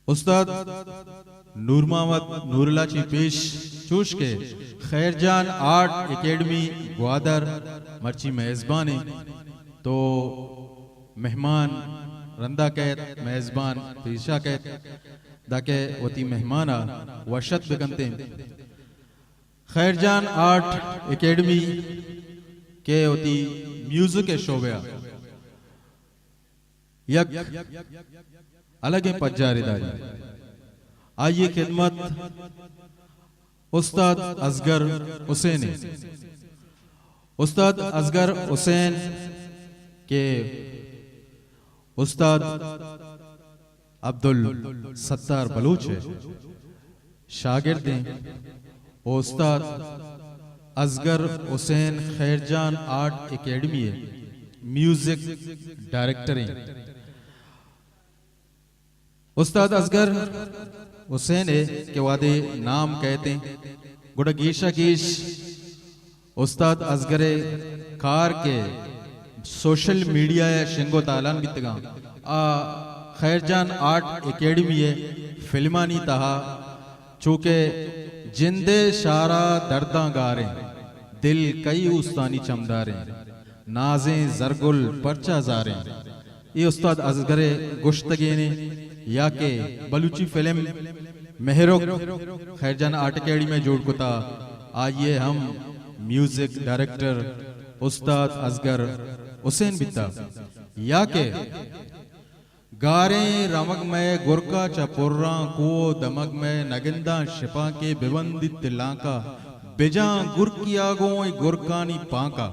استاد نور محمد نور اللہ چی پیش چوش کہ خیر جان آرٹ اکیڈمی گوادر مرچی میزبان ایں، تو مہمان رندا کیت، میزبان پیشا کیت، داکہ وتی مہمانا وشت بکنتیں۔ خیر جان آرٹ اکیڈمی کہ وتی میوزک ءِ شعبہ ءَ یک الگیں پجارے داری۔ آئی ءِ خدمت استاد اصغر حسین ایں۔ استاد اصغر حسین کہ استاد عبدالستار بلوچ ءِ شاگرد ایں، استاد اصغر حسین خیر جان آرٹ اکیڈمی ءِ میوزک ڈائریکٹر ایں۔ استاد اصغر حسین ءِ کہ وہدے نام کئیت ایں، گڑا گیش ءَ گیش استاد اصغر ءِ کار کہ سوشل میڈیا ءَ شنگ ءُ تالان بیتگاں، آ خیر جان آرٹ اکیڈمی ءِ فلمانی تہا چو کہ جند ءِ شار ءَ درداں گاریں، دل کئی اوستانی چمداریں، نازیں زرگل پرچا زاریں۔ اے استاد اصغر ءِ گوشتگیں ایں یا کہ بلوچی فلم مہرک خیر جان آرٹ اکیڈمی ءَ جوڑ کتا، آئی ءِ ہم میوزک ڈائریکٹر استاد اصغر حسین بیتا، یا کہ گاریں رمگ مئے گرکا چہ پراں کوہ ءُ دمگ مئے نگنداں شپانکے ببندیت لانکا، بجاں گرکیا گوں اے گرکانی پانکا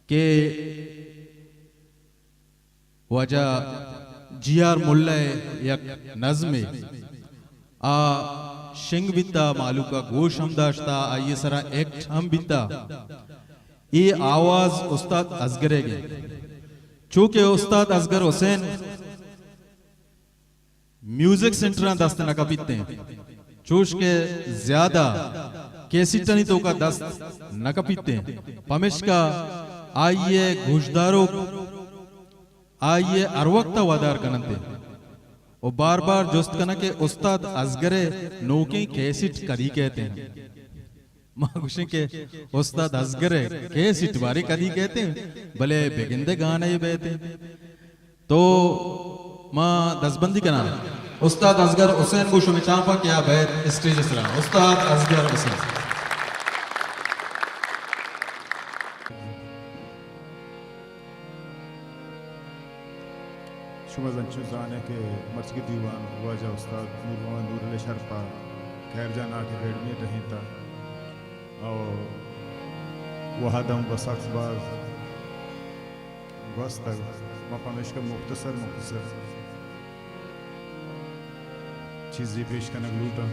کہ واجہ جی آر ملا ءِ یک نظمے آ شنگ بیتا، مہلوک ءَ گوش ہم داشتا، آئی ءِ سرا ایکٹ ہم بیتا۔ اے آواز استاد اصغر ءِ گے، چو کہ استاد اصغر حسین میوزک سینٹراں دست نہ کپیتیں، چوش کہ زیادہ کیسٹانی توکا دست نہ کپیتیں، پمیشکا آئی ءِ گوشداروک آئی ءَ ہر وقت ءَ ودار کننت ءُ بار بار جست کناں کہ استاد اصغر ءِ نوکیں کیسٹ کدی کئیت ایں؟ ما گوشیں کہ استاد اصغر ءِ کیسٹ باریں کدی کئیت ایں، بلے بگندے گانے بیت ایں۔ تو ما دزبندی کناں۔ استاد اصغر حسین گوں شمے چاپاں کہ آ بیت اسٹیج ءِ سرا۔ استاد اصغر حسین۔ شما انچو زان ئے کہ مرچیگیں دیوان واجہ استاد نور محمد نورل ءِ شرپ ءَ خیر جان آرٹ اکیڈمی ءَ ٹہینتگ ءُ وھد ہم سک باز گوستگ۔ ما پمیشکا مختصر مختصر چیزے پیش کنگ لوٹاں۔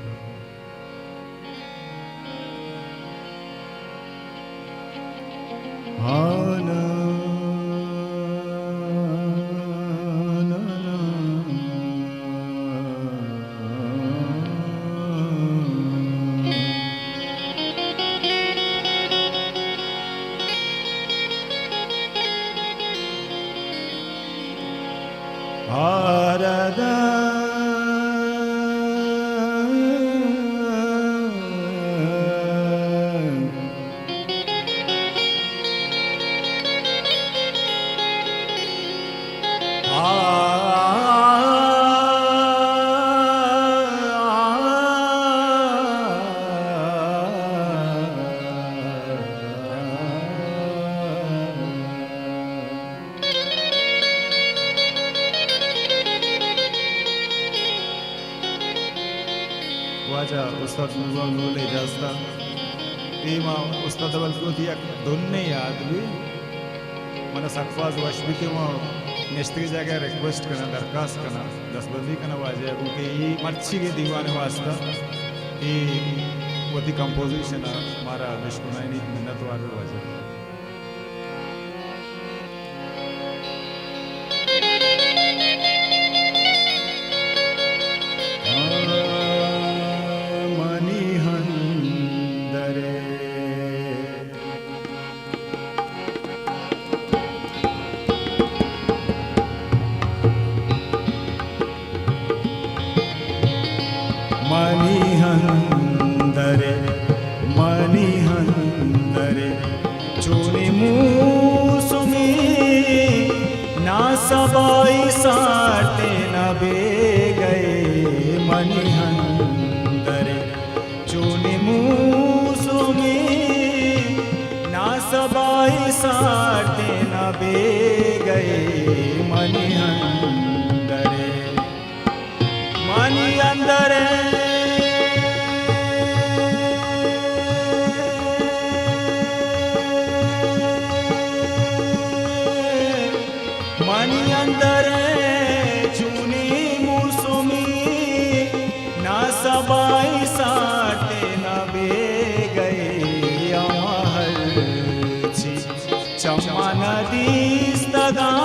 واجہ استاد نور نور اجازت ءَ اے ما استاد بلکہ وتی یک دنے یاد بی۔ من سک باز وش بی کہ ما نشتگی جاگہ ریکویسٹ کناں، درخواست کناں، دستبندی کناں واجہ ءَ گوں کہ اے مرچیگیں دیوان ءِ واسطہ اے وتی کمپوزیشن ءَ مارا بشکنائینی، منت وار واجہ۔ اندر، منی اندر، چونیں موسمی ناسبائی سارتیں نہ بیگئے منی اندر، چونیں موسمی ناسبائی سارتیں نہ بیگئے منی اندر۔ منی اندر، منی اندر چونیں موسمی ناسبائی سارتیں نہ بیگئے ہما ہرچی چماں نہ دیستگاں،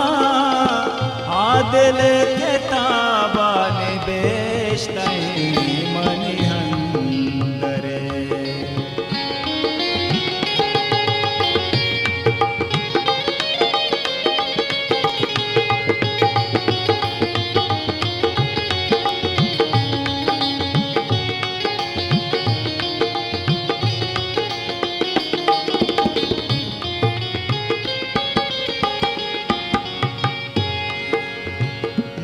آ دل ءِ کتاباں نبشتہ ایں منی اندر ءَ۔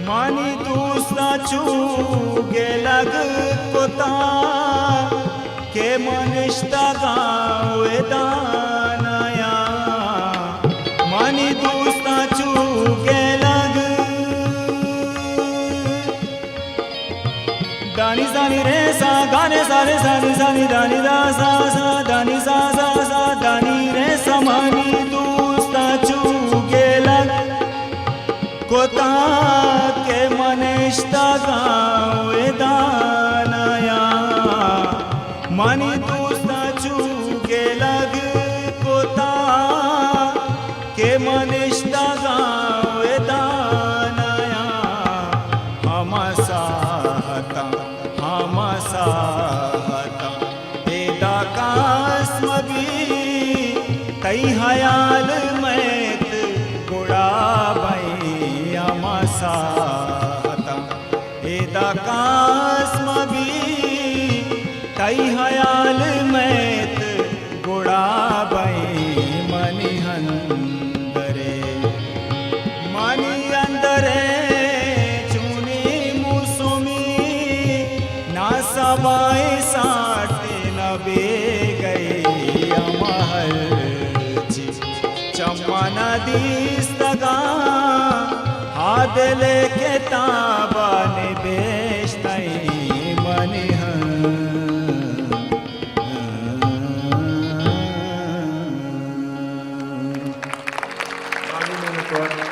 منی دوستاں چو گلگ کتاں کہ من نشتگاں ودان ءَ آں۔ منی دوستاں چو گلگ دانی زانی رے سا گانے سا رے سانی زانی دانی دا سا سا دانی سا سا سا دانی رے سا۔ منی دوستاں چو گلگ کتاں کہ من نشتگاں ودان ءَ آں۔ منی دوستاں چو گلگ کتاں کہ من نشتگاں ودان ءَ آں۔ ہما ساہتاں، ہما ساہتاں ادا کس مہ بی، تئی ہیال میت گڑا بئیں ہما ساہتاں ادا کس مہ بی، تئی ہیال میت گڑا بئیں منی اندر ءَ۔ منی اندر ءَ چونیں موسمی ناسبائی سارتیں نہ بیگئے ہما ہرچی چماں نہ دیستگاں، آ دل ءِ کتاباں نبشتہ ایں منی اندر ءَ۔